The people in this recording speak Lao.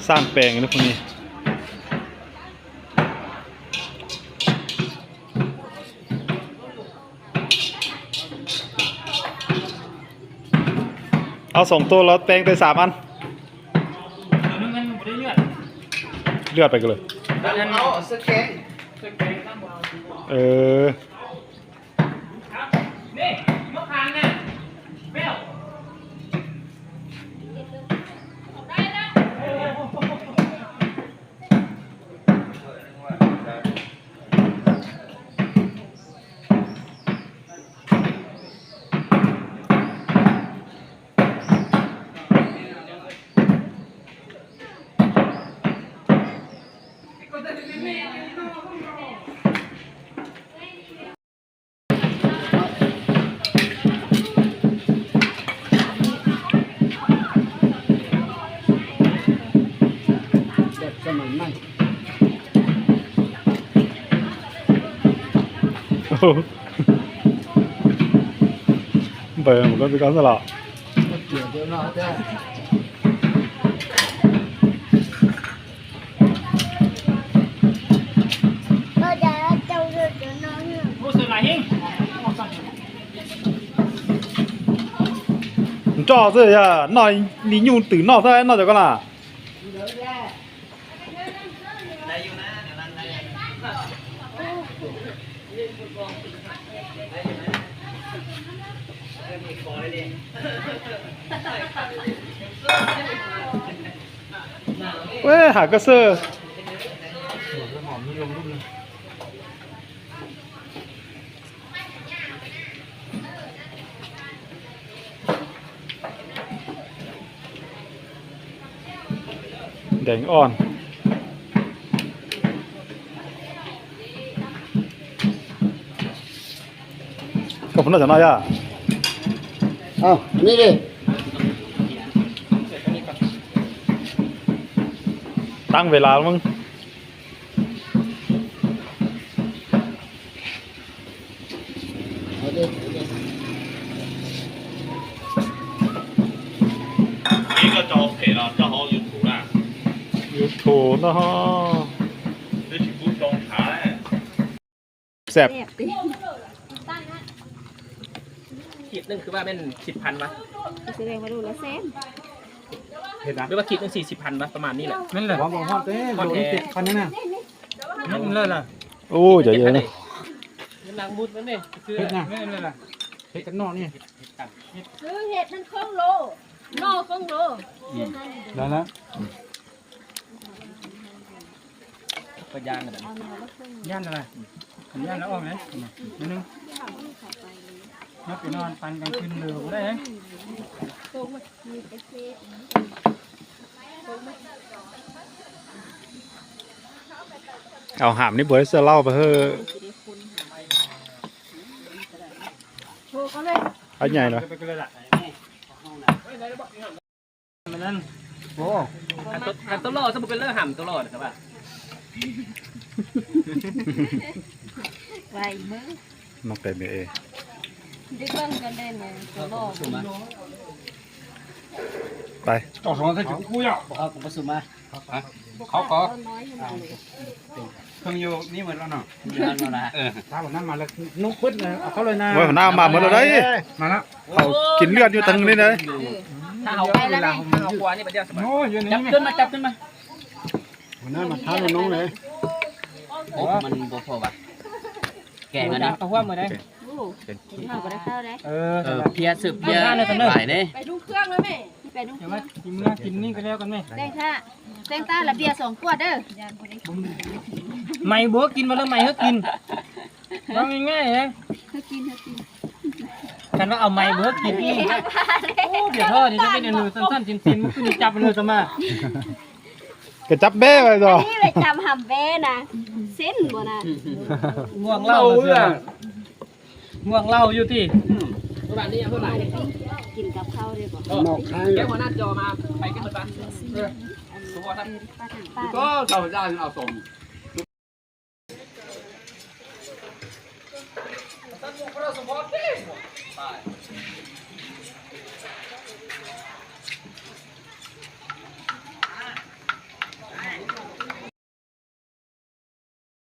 ສ້າງແປງຢູ່ເນາະພວກນີ້. ເອົາສອງໂຕ ແລ້ວແປງໄດ້ສາມອັນ ເຫຼືອດໄປກັນເລີຍ. ເອົາເສື້ອແຂງ ເອີ. ແບບສະໄໝໃໝ່ ໂອ້ໂຫ ໄປມັນກໍມີຄວາມສະຫຼາດ. ມັນຈ່ອກເສີຍ ນອກລີຍູນຕື່ນນອກຊະ ນອກຈາກກ່ອນລະ. ໄດ້ຢູ່ນະ ແນວນັ້ນໄດ້ຢູ່ນະ ໄດ້ຢູ່ນະ ເລີ່ມມີຄໍແລ້ວເດ້. ເວີຍ ຫາກະເຊີ ແດງອ່ອນ. ກໍເພິ່ນໜ້າຈະນ້ອຍອະ ເອົ້າ ນີ້ເດ້ ຕັ້ງເວລາແລ້ວມຶງ. ຢູທູບເນາະ ແຊບ ແຊບຕິ ຂີດໜຶ່ງຄືວ່າແມ່ນສິບພັນວະ ສະແດງວ່າໂລລະແສນ ເຫັນນະ ຫຼືວ່າຂີດໜຶ່ງສີ່ສິບພັນວະ ປະມານນີ້ແຫຼະ ແມ່ນແຫຼະ ບໍ່ຮອດເດ້ ໂລໜຶ່ງເຈັດພັນນີ້ນະ ແມ່ນເລີຍລະ ໂອ້ ໃຈເຢັນນະ ເຮັດນະ ແມ່ນເລີຍລະ ເຮັດກັບນອກນີ້ ຄືເຫັດມັນຄົງໂລ ໜໍ່ຄົງໂລ ອືມ ໄດ້ລະ ກໍຢ້ານລະບັດນີ້ ຢ້ານລະ ຄັນຢ້ານລະອອກເລີຍ ໜ້ອຍໜຶ່ງ ນັບໄປນອນປັນກາງຄືນເລີບໍ່ໄດ້. ເອົາຫາມນີ້ບໍ່ໃຫ້ເສື້ອເຫຼົ້າໄປເຮີ້ ໂທເຂົາເລີຍ ອັນໃຫຍ່ເນາະ ມັນນັ້ນ ໂອ້ ຄັນໂຕ ຄັນໂຕຫຼໍ່ ສົມມຸດເປັນເລີຫຳໂຕຫຼໍ່ນະ ວ່າ ໄວເບິ່ງ ນ້ອງແປເມເອ ໄດ້ເບິ່ງກັນເດ້ນີ້ ໂຕຫຼໍ່ ໄປ ເຈົ້າສອງໃສ່ຈຸດກູຢາ ບໍ່ເອົາກະບໍ່ສຸມມາ ເຂົາກໍ ເຄື່ອງຢູ່ນີ້ໝົດແລ້ວເນາະ ຢູ່ນັ້ນໝົດລະ ເອີ ຖ້າຫົວໜ້າມາແລ້ວນົກເບິດເລີຍ ເອົາເຂົ້າເລີຍນະ ໂອ້ຍ ຫົວໜ້າມາໝົດແລ້ວເດ້ ມາແລ້ວ ເຂົາກິນເລືອດຢູ່ທາງນີ້ເດ້ ຖ້າເອົາໄປແລ້ວນີ້ ຖ້າເອົາກວ່ານີ້ບັດດຽວສະບາຍ ໂອ້ຍ ຢູ່ໃນນີ້ ຈັບຂຶ້ນມາ ຈັບຂຶ້ນມາ ຫົວໜ້າມາທານນ້ອງເລີຍ ໂອ້ ມັນບໍ່ພໍວ່ະ ແກງອັນນີ້ ເອົາຫົວມາໄດ້ ໂອ້ ກິນເຂົ້າບໍ່ໄດ້ເຂົ້າເດ້ ເອີ ເອີ ເພຍ ສືບເພຍ ຫຼາຍເດ້ ໄປດູເຄື່ອງແລ້ວແມ່ ໄປດູເຄື່ອງ ເອົາມາກິນ ເມືອກິນນີ້ກໍແລ້ວກັນແມ່ ແຕງຖ້າ ແຕງຕາລະເບຍສອງຂວດເດີ ໃໝ່ບໍ່ກິນ ວ່າແລ້ວໃໝ່ເຮີ້ກິນ ເວົ້າງ່າຍໆເດ້ ເຮີ້ກິນ ເຮີ້ກິນ ຄັນວ່າເອົາໃໝ່ບໍ່ເຮີ້ກິນນີ້ ໂອ້ ເບຍທໍ້ນີ້ຈະເປັນອັນນັ້ນສັ້ນໆ ຊີ້ນໆ ມື້ຄືນຈັບເລີຍສະມາ ກະຈັບແບ້ໄວ້ຕົວະ ອັນນີ້ໄປຈຳຫຳແບ້ນະ ເສັ້ນບໍ່ນະ ງ່ວງເຫຼົ້າ ງ່ວງເຫຼົ້າຢູ່ຕິ ອືມ ປະມານນີ້ເທົ່າໃດ ກິນກັບເຂົ້າໄດ້ບໍ່ ໝອກຄ້າງ ແກ້ວຫົວໜ້າຈໍມາ ໄປກັນໝົດປະ ເອີ ຕົວນັ້ນ ກໍເຂົາຈະເອົາສົ່ງ